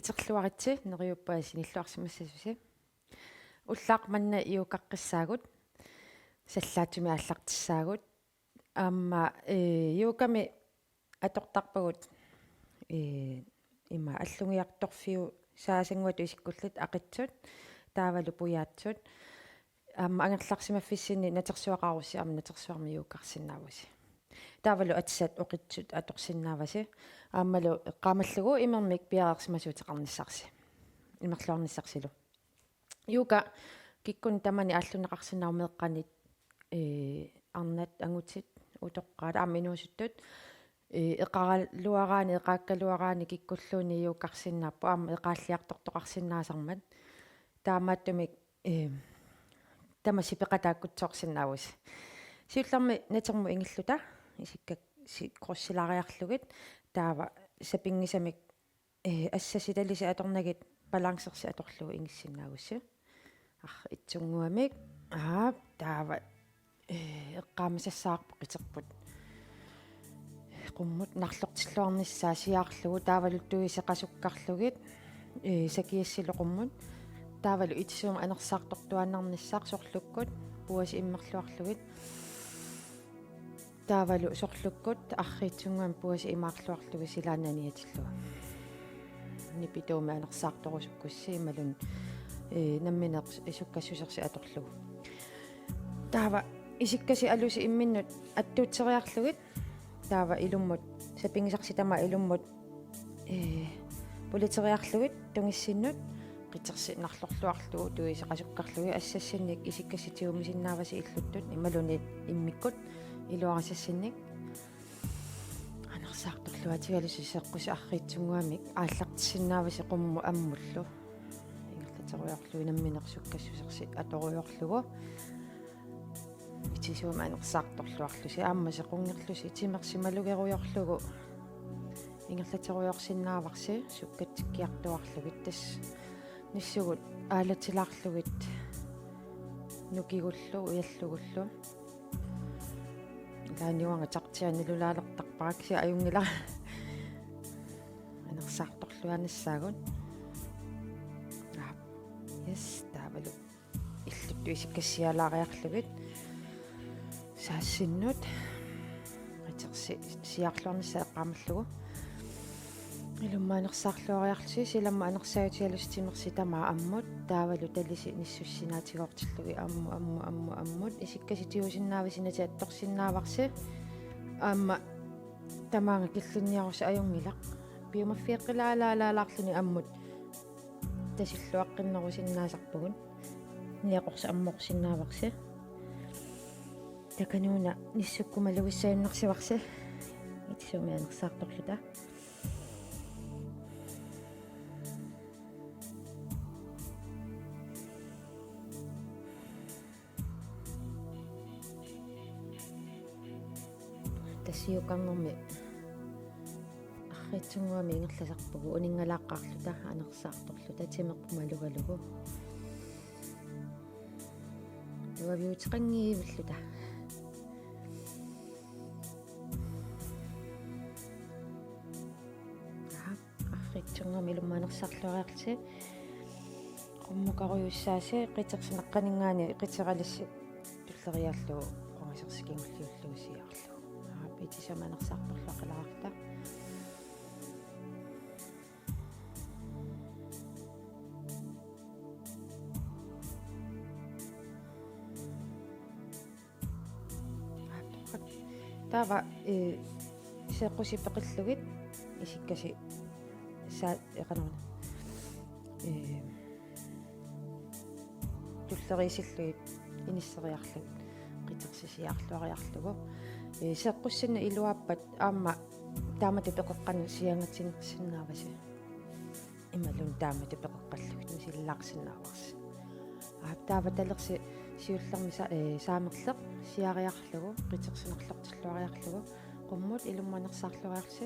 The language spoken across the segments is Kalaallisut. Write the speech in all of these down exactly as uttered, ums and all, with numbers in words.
Terluaritsi, neriuppunga sinilluarsimassasusi. Ullaaq manna yogaqqissaagut, sallaatsumik aallartissaagut. Aamma, ee, yogami atortarpagut, ee, ima allungiartorfiusaasanguatut isikkullit aqitsut, taavalu pujaatsut. Aamma angerlarsimaffissinni natersuaqarussi aamma natersuarmi yogarsinnaavusi. Taavalu atisat oqitsut atorsinnaavasi. Aammalu eqqaamallugu imermik piareersimasuuteqarnissarsi. Imerluarnissarsilu. Yoga kikkunnit tamanit aallunneqarsinnaavoq meeqqanit, ee, arnat, angutit, utoqqaat, aamma inuusuttut, ee, eqaraluaraanni, eqaakkaluaraanni kikkulluunniit yogarsinnaapput, aamma eqaalliartortoqarsinnaasarmat. Taamaattumik, ee, tamassi peqataakkutsiorsinnaavusi. Siullermik natermut ingilluta, isikka si-, korsilaariarlugit, taava sapinngisamik, ee, assassi talisi atornagit balancersi atorlugu ingissinnaagussi. Arritsunnguamik, aap, taava, ee, eqqaamasassavarput qiterput qummut narlortilluarnissaa siaarlugu, taavalu tuiseqasukkarlugit, ee, sakiassilu qummut, taavalu itisuumik anersaartortuaannarnissaq sorlukkut puasi immerluarlugit. Taavalu sorlukkut arriitsunnguamik puasi imaarluarlugit silaannaaniatillugu. Nipituumik anersaartorusukkussi imaluunniit, ee, nammineq sukkassusersi atorlugu. Taava isikkasi alusi imminnut attuutseriarlugit. Taava ilummut, sapinngisarsi tamaat ilummut, ee, puliteriarlugit tungissinnut, qitersi narlorluarlugu tuiseqasukkarlugit assassinnik isikkasi tigumisinnaavasi illuttut imaluunniit immikkut iluarisassinnik. Anersaartorluatigalusi seqqusi arriitsunnguamik aallartissinnaavasi qummut ammullu. Ingerlaterujoorlugu nammineq sukkassusersi atorujoorlugu. Itisuumik anersaartorluarlusi aamma sequnngerlusi timersi malugerujoorlugu ingerlaterujoorsinnaavarsi sukkatsikkiartuaarlugit, tassa nissugut aalatilaarlugit nukigullu ujallugullu. Ilaanni uanga chartiani lulaalertarpara kisianni ajunngilaq. Anersaartorluarnissaagut. Aap. Yes, taavalu illuttut isikkassialaariarlugit. Saassinnut. Qitersi siaarluarnissaa eqqaamallugu. Ilummut anersaarluariarlusi, silammut anersaajutigalusi timersi tamaat ammut, taavalu talisi nissussinaatigoortillugit ammut, ammut, ammut, ammut. Isikkasi tigusinnaavasi natertorsinnaavarsi. Aamma tamaanga killinniarusi ajunngilaq. Piumaffigilaalaalaalaallarluni ammut tasilluaqqinnerusinnaasarpugut. Niaqorsi ammoorsinnaavarsi. Takanuuna nissukkut malugissaginnarsivarsi. Itisuumik anersaartorluta. Tassa yogarnermi arriitsunnguamik ingerlasarpugut uninngalaqqaarluta, anersaartorluta, timerput malugalugu. Tuaviuteqanngivilluta. Aha, arriitsunnguamik ilummut anersaarluariarlusi. Qummukarujussuussaasi qitersi naqqaninngaanniit qiteralissi tulleriiaarlugu qungasersi kingulliullugu siaarlugu. Aap, itisuumik anersaartorluaqqilaarta. Taava, ee, seeqqusi peqillugit isikkasi saa-, ee, qanoruna. Ee, tulleriisillugit inisseriarlugit qitersi siaarluariarlugu. Ee, seeqqussinnut iluaappat aamma taamatut peqeqqanut siaangatsinnersinnaavasi. Imaluunniit taamatut peqeqqallugit misililaarsinnaavarsi. Aap, taava talersi siullermik sa-, ee, saamerleq siaariarlugu, qitersi narlortilluariarlugu, qummut ilummut anersaarluariarlusi.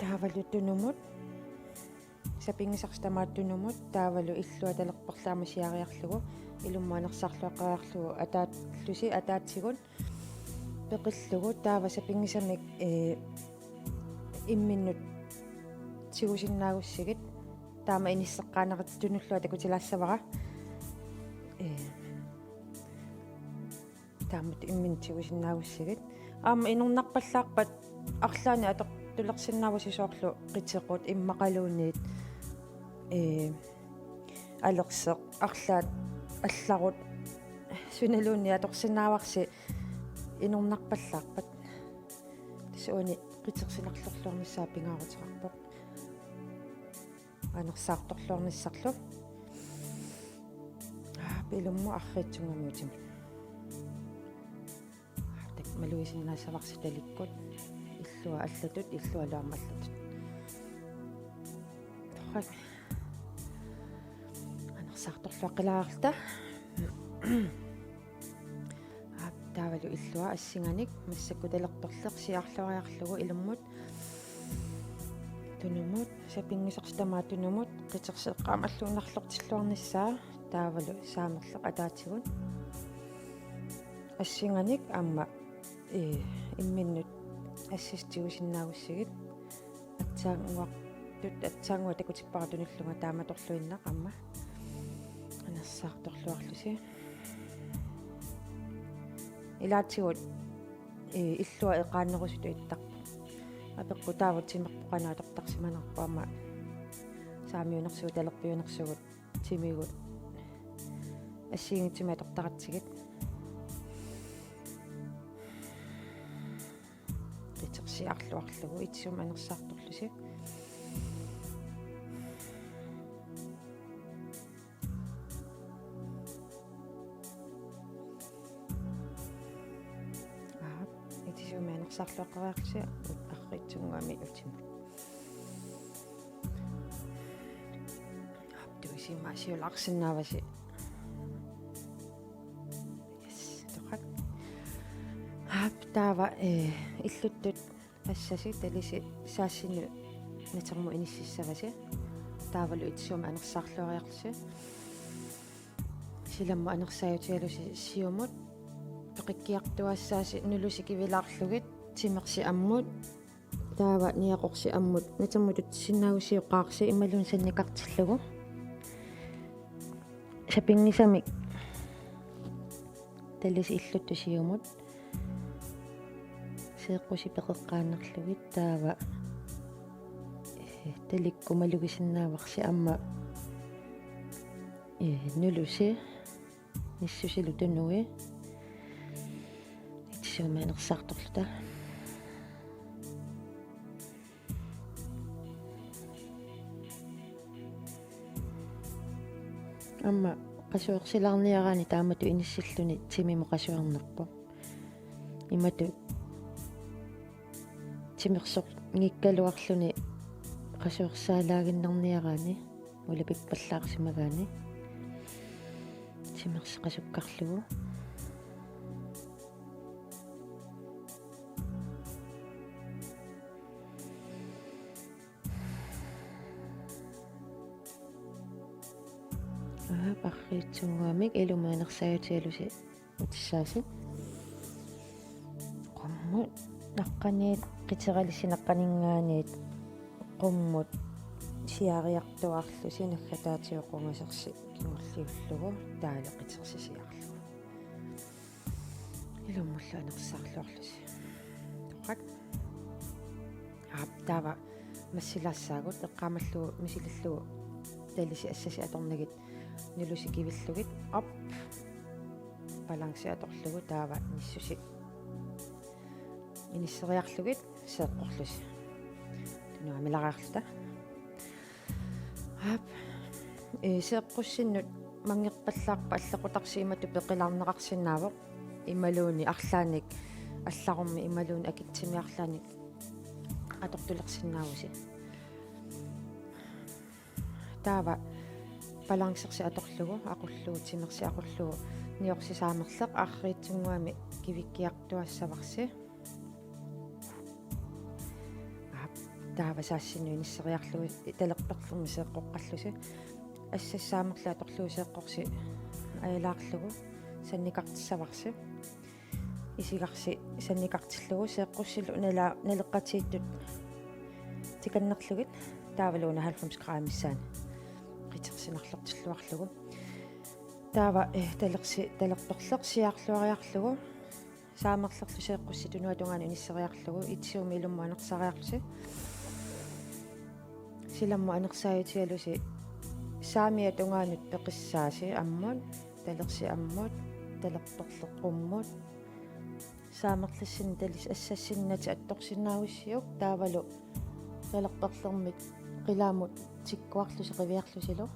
Taavalu tunumut, sapinngisarsi tamaat tunumut, taavalu illua talerperlu aamma siaariarlugu, ilummut anersaarluaqqeriarlugu, ataallusi, ataatsigut peqillugu, taava sapinngisamik, ee, imminnut tigusinnaagussigit. Taama inisseqqaanerit tunullugu takutilaassavara. Ee, taamatut imminnut tigusinnaagussigit. Aamma inornarpallaarpat arlaannik atortulersinnaavusi soorlu qitequt immaqaluunniit, ee, alerseq, arlaat allarut sunaluunniit atorsinnaavarsi inornarpallaarpat. Tassa uani qiteq sinarlerluarnissaa pingaaruteqarpoq. Anersaartorluarnissarlu. Aap, ilummut arriitsunnguamik utimut. Aap, malugisinnaassavarsi talikkut. Illua allatut, illualu aamma allatut. Torrak. Anersaartorluaqqilaarta. Aap, taavalu illua assinganik massakkut talerperleq siaarluariarlugu ilummut tunumut, sapinngisamik tamaat tunumut, qitersi eqqaamallugu narlortilluarnissaa, taavalu saamerleq ataatigut. Assinganik aamma, ee, imminnut assasut tigusinnaagussigit. Aatsaannguartut, aatsaannguaq takutippara tunullunga taamatorluinnaq aamma anersaartorluarlusi. Ilaatigut, ee, illua eqaannerusutut ittarput. Apeqqut taava timerpoq qanoq atortarsimanerpoq, aamma saamiunersugut, talerpiunersugut, timigut assigiinngitsumik atortaratsigit. Qiteq siaarluarlugu itisuumik anersaartorlusi. Aap, itisuumik anersaarluaqqeriarlusi arriitsunnguamik utimut. Aap, tuisimaasiulaarsinnaavasi. Yes, torrak. Aap, taava, ee, illuttut assasi talisi saassinnut natermut inississavasi. Taavalu itisuumik anersaarluariarlusi. Silammut anersaajutigalusi siumut. Peqikkiartuaassaasi nulusi kivilaarlugit, timersi ammut. Taava niaqorsi ammut natermut tutsisinnaagussi oqaarsi imaluunniit sannikartillugu. Sapinngisamik talisi illuttut siumut. Seeqqusi peqeqqaannarlugit taava, ee, talikkut malugisinnaavarsi aamma, ee, nulusi. Nissusilu tunui. Itisuumik anersaartorluta. Aamma qasuersilaarniaraanni taamatut inissilluni timimut qasuernerpoq. Imatut timersorngikkaluarluni qasuersaalaaginnarniaraanni, ulapippallaarsimagaanni. Timersi qasukkarlugu. Aap, arriitsunnguamik ilummut anersaajutigalusi utissaasi. Qummut naqqaniit, qiteralissi naqqaninngaanniit qummut siaariartuaarlusi naggataatigut qungasersi kingulliullugu taavalu qitersi siaarlugu. Ilummullu anersaarluarlusi. Torrak. Aap, taava massilaassaagut eqqaamallugu misilillugu talisi assasi atornagit nulusi kivillugit. Op. Balanci atorlugu taava nissusi inisseriarlugit seeqqorlusi. Tunuamilariarluta. Aap. Ee, seeqqussinnut manngerpallaarpat allequtarsi imatut peqilaarneqarsinnaavoq. Imaluunniit arlaannik allarummi imaluunniit akitsimi arlaannik atortulersinnaavusi. Taava balancersi atorlugu, aqullugu, timersi aqullugu, niorsi saamerleq arriitsunnguamik kivikkiartuassavarsi. Aap, taava saassinnut inisseriarlugu talerperlermi seeqqoqqallusi. Assasi saamerleq atorlugu seeqqorsi ajalaarlugu sannikartissavarsi. Isigarsi sannikartillugu seeqqussillu nala-, naleqqatigiittut tikannerlugit Taavalu una halvfems grammissaanik qitersinarlertilluarlugu. Taava, eh, talersi-, talerperleq siaarluariarlugu. Saamerlerlu seeqqussip tunuata tungaanut inisseriarlugu, itissuumik ilummut anersaariarlusi. Silammut anersaajutigalusi saamiata tungaanut peqissaasi ammut, talersi ammut, talerperleq qummut. Saamerlissinni talis-, assassinnut natit attorsinnaagussiuk taavalu talerperlermik qilaamut tikkuarlusi qiviarlusilu.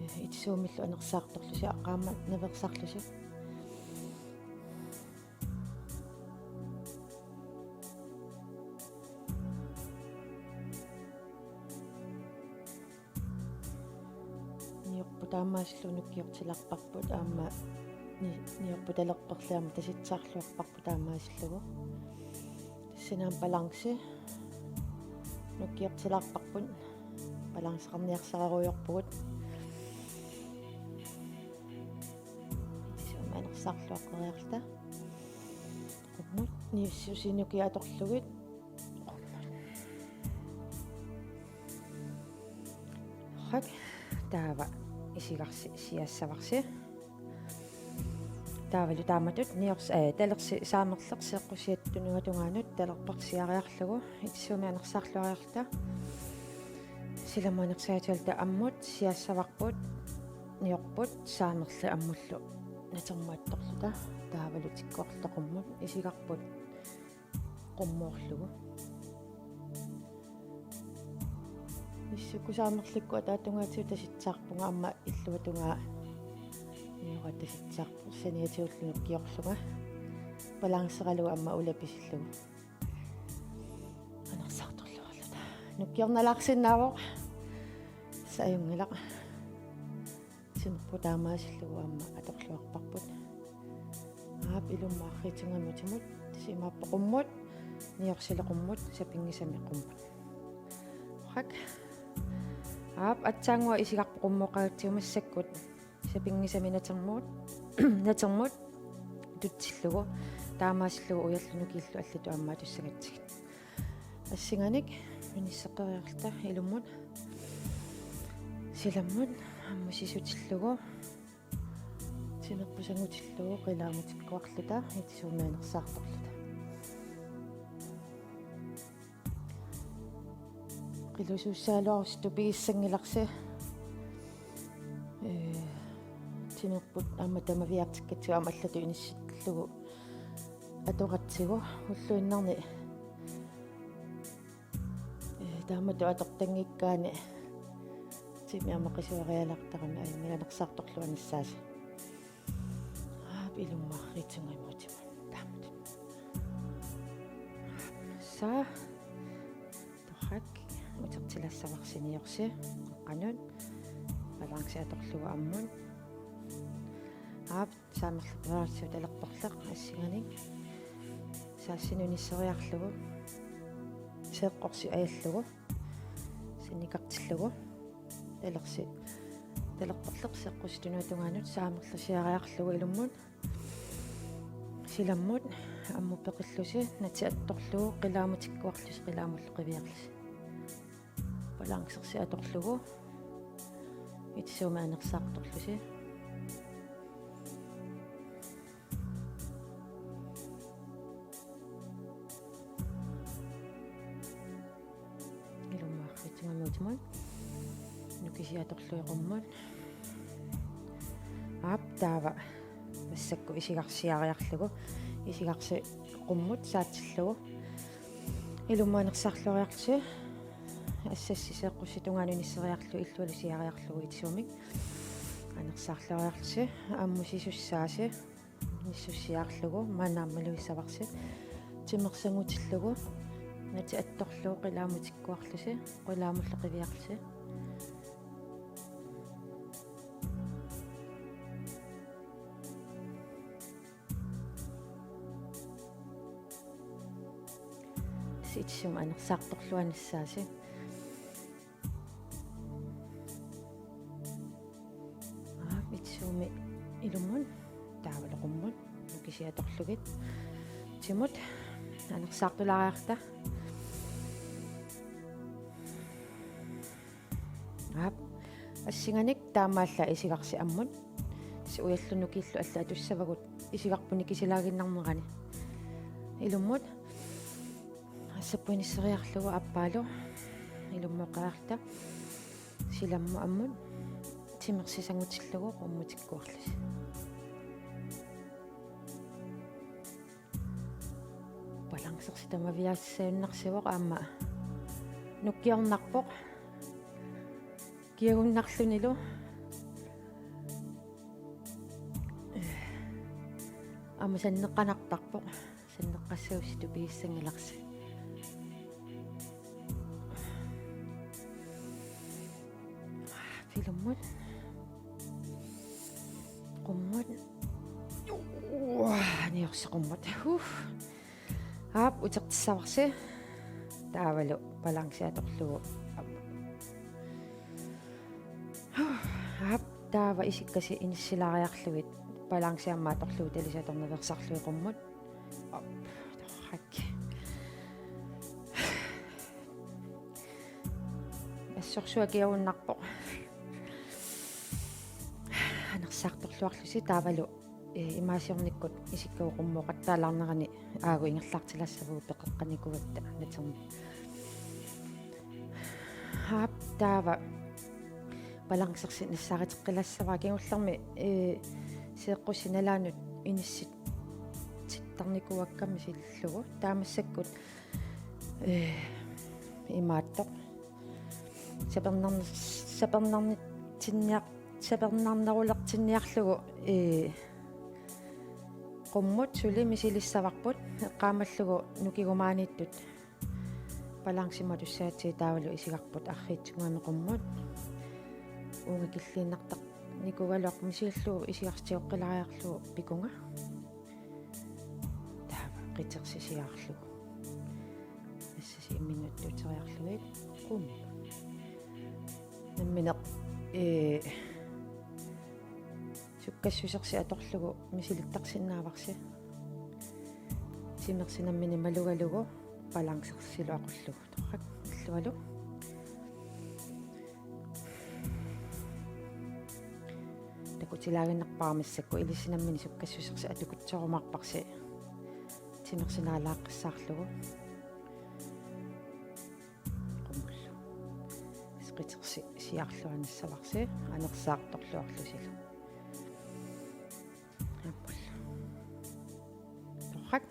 Eh, itissuumillu anersaartorlusi aqqaammat naveersarlusi. Niorput taamaasillugu nukkiortilaarparput aamma ni-, niorput talerperleq aamma tasitsaarluarparput taamaasillugu. Tassani aamma balanci. Nukkiortilaarparput. Balanceqarniarsarerujoorpugut. Itissuumik anersaarluaqqeriarluta. Qummut, niussusi nukiat atorlugit. Qummut. Hak, taava isigarsi siaassavarsi. Taavalu taamatut niors-, eh, talersi saamerleq seeqqussiata tunuata tungaanut talerperleq siaariarlugu, itissuumik anersaarluariarluta. Silammut anersaajutigaluta ammut siaassavarput, niorput saamerleq ammullu natermut attorluta. Taavalu tikkuarluta qummut, isigarput qummoorlugu. Issukkut saamerlikkut ataatungaatigut tasitsaarpunga aamma illuatungaa niora tasitsaarpoq saniatigullu nukkiorlunga. Balanceralugu aamma ulapisillugu. Anersaartorluarluta. Nukkiornalaarsinnaavoq. Tassa ajunngilaq. Timerput taamaasillugu aamma atorluarparput. Aap, ilummut arriitsunnguamik utimut, tassa imaappoq qummut, niorsilu qummut, sapinngisamik qummut. Hak. Aap, aatsaannguaq isigarput qummooqagutsigu massakkut sapinngisamik natermut, natermut tutsillugu, taamaasillugu ujallu nukiillu allatut aamma atussagatsigit. Assinganik unisseqqeriarluta ilummut silammut ammut sisutillugu, timerput sangutillugu qilaamut tikkuarluta itissuumik anersaartorluta. Qilusuussagaluarusi tupigissanngilarsi. Ee, timerput aamma tamaviaartikkatsigu aamma allatut inissillugu atoratsigu ulluinnarni, ee, taamatut atortanngikkaanni timi aamma qisuarialaartarami ajunngilaq anersaartorluanissaasi. Aap, ilummut arriitsunnguamik utimut. Taamatut. Saa. Torrak. Utertilassavarsi niorsi. Qanoq. Balanci atorlugu ammut. Aap, saamerleq talerperleq assinganik. Saassinik unisseriarlugu. Seeqqorsi ajallugu. Sinnikartillugu. Talersi. Talerperleq seeqqussi tunuata tungaanut saamerleq siaariarlugu ilummut. Silammut ammut peqillusi, natit attorlugu, qilaamut tikkuarlusi, qilaamullu qiviarlusi. Balancersi atorlugu, itissuumik anersaartorlusi. Ilummut arriitsunnguamik utimut. Nukisiat atorlugit qummut. Aap, taava massakkut isigarsi siaariarlugu. Isigarsi qummut saatsillugu. Ilummut anersaarluariarlusi. Assassi seeqqussi tungaanut unisseriarlugu illualu siaariarlugu itissuumik anersaarluariarlusi. Ammut sisussaasi. Nissussiarlugu maanna aamma malugissavarsi. Timerput sangutillugu. Natit attorlugu qilaamut tikkuarlusi. Qilaamullu qiviarlusi. Itissuumik anersaartorluanissaasi. Aap, itissuumik ilummut, taavalu qummut, nukisiat atorlugit. Timut, anersaartulaariarta. Aap. Assinganik taamaallaat isigarsi ammut. Tassa ujallu nukiillu allat atussavagut isigarput nikisilaaginnarnerani. Ilummut. Assappu inisseriarlugu aappaalu. Ilummut oqariarluta. Silammut ammut. Timersi sangutillugu qummutikkuarlusi. Balancersi tamaviaassagunarsivoq aamma nukkiornarpoq. Kiagunnarlunilu. Aamma sanneqqanartarpoq. Sanneqqassagussi tupiissanngilarsi. Ilummut. Qummut. Uaa, niorsi qummut. Huh. Aap, utertissavarsi. Taavalu balanci atorlugu. Aap. Huh. Aap, taava isikkasi inissilaariarlugit balanci aamma atorlugu talisat atornaveersarlugit qummut. Aap, torrak. Assorsuaq kiagunnarpoq. Anersaartorluarlusi taavalu, eh, imaasiornikkut isikkagut qummut oqattaalaarnerani aagu ingerlaartilaassavugut peqeqqanikuugatta natermi. Aap, taava balancersi nassaareqqilaassavara kingullermi, eh, seeqqussi nalaanut inissittarnikuuakka misilillugu. Taamaassakkut, eh, imaattoq. Sapernarni-, sapernarnitsinniar-, sapernarnerulertinniarlugu, eh, qummut suli misilissavarput eqqaamallugu nukigumaaniittut. Balancimut atussagatsigu taavalu isigarput arriitsunnguamik qummut. Uunga killiinnartarnikuugaluarpoq misilillugu isigarsi tigoqqilaariarlugu pikunga. Taava qitersi siaarlugu. Assasi imminnut attuuteriarlugit qummut. Nammineq, ee, sukkassusersi atorlugu misilittarsinnaavarsi. Timersi nammineq malugalugu balancersilu aqullugu. Torrak, illualu. Takutilaaginnarpara massakkut ilissi nammineq sukkassusersi atukutsorumaarparsi timersi naalaaqqissaarlugu. Qummullu. Qitersi siaarluarnissavarsi anersaartorluarlusilu. Aappullu. Torrak.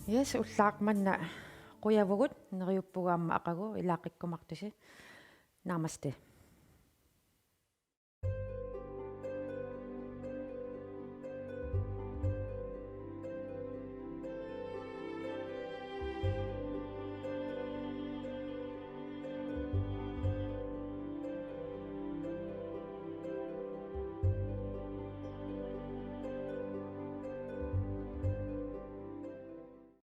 Yes, ullaaq manna qujavugut, neriuppugut aamma aqagu ilaaqqikkumaartusi. Namaste.